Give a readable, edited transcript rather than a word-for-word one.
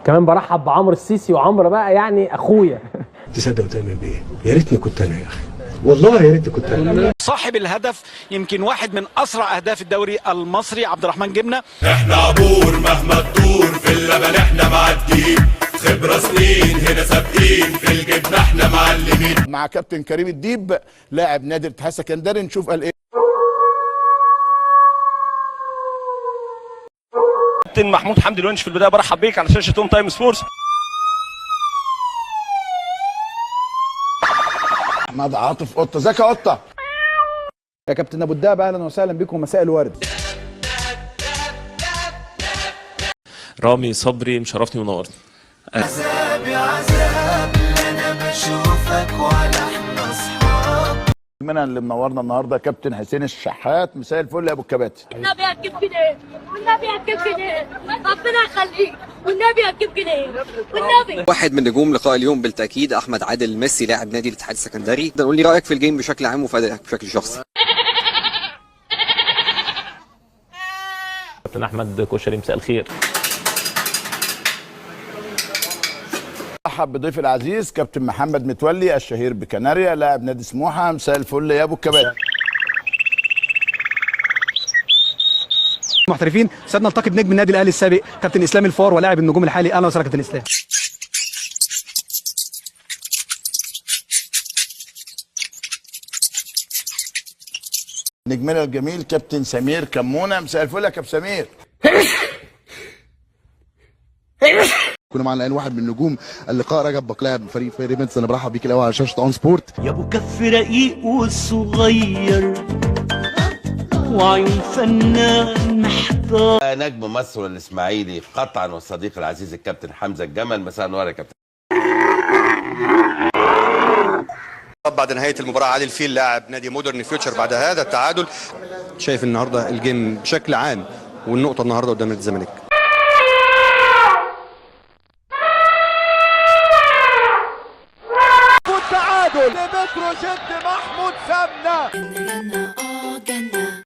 كمان برحب بعمرو السيسي، وعمرو بقى يعني اخويا. تصدق وتؤمن بايه؟ يا ريتني كنت انا يا اخي، والله يا ريتني كنت انا. صاحب الهدف يمكن واحد من اسرع اهداف الدوري المصري عبد الرحمن جبنه. احنا عبور مهما تدور في اللبن احنا معديين، خبرة سنين هنا سابقين في الجبنة احنا معلمين. مع كابتن كريم الديب لاعب نادي الاتحاد السكندري، نشوف قال ايه. كابتن محمود حمدي الونش، في البداية برحب بيك على شاشة اون تايم سبورتس. احمد عاطف قطة، ازيك يا قطة؟ يا كابتن ابو الدهب اهلا وسهلا بكم، مساء الورد. رامي صبري مشرفني ونورني. عذاب عذاب انا بشوفك ولا احنا اصحاب. من اللي منورنا النهارده كابتن حسين الشحات، مساء الفل يا ابو الكباتن. والنبي هتجيب جنيه، والنبي هتجيب جنيه، ربنا يخليك، والنبي هتجيب جنيه، والنبي. واحد من نجوم لقاء اليوم بالتاكيد احمد عادل ميسي لاعب نادي الاتحاد السكندري، قول لي رايك في ال game بشكل عام وفي ادائك بشكل شخصي. كابتن احمد كشري مساء الخير. ارحب بضيف العزيز كابتن محمد متولي الشهير بكناريا لاعب نادي سموحه، مساء الفل يا ابو الكباتن. محترفين، سيدنا نلتقي بنجم النادي الاهلي السابق كابتن اسلام الفار ولاعب النجوم الحالي. اهلا وسهلا كابتن اسلام. نجمنا الجميل كابتن سمير كمونه، مساء الفل يا كابتن سمير. كنا معنا الان واحد من نجوم اللقاء رجب بقلاع من فريق بيراميدز. انا برحب بيك الاول على شاشة اون سبورت. يا ابو كف رقيق والصغير وعيون فنان محتار. نجم مصر والاسماعيلي قطعا والصديق العزيز الكابتن حمزة الجمل، مساء النور يا كابتن. بعد نهاية المباراة عادل فيل لاعب نادي مودرن فيوتشر بعد هذا التعادل، شايف النهارده ال game بشكل عام والنقطة النهارده قدام الزمالك. التعادل لبتروجيت محمود سمنه. جنة جنة جنة.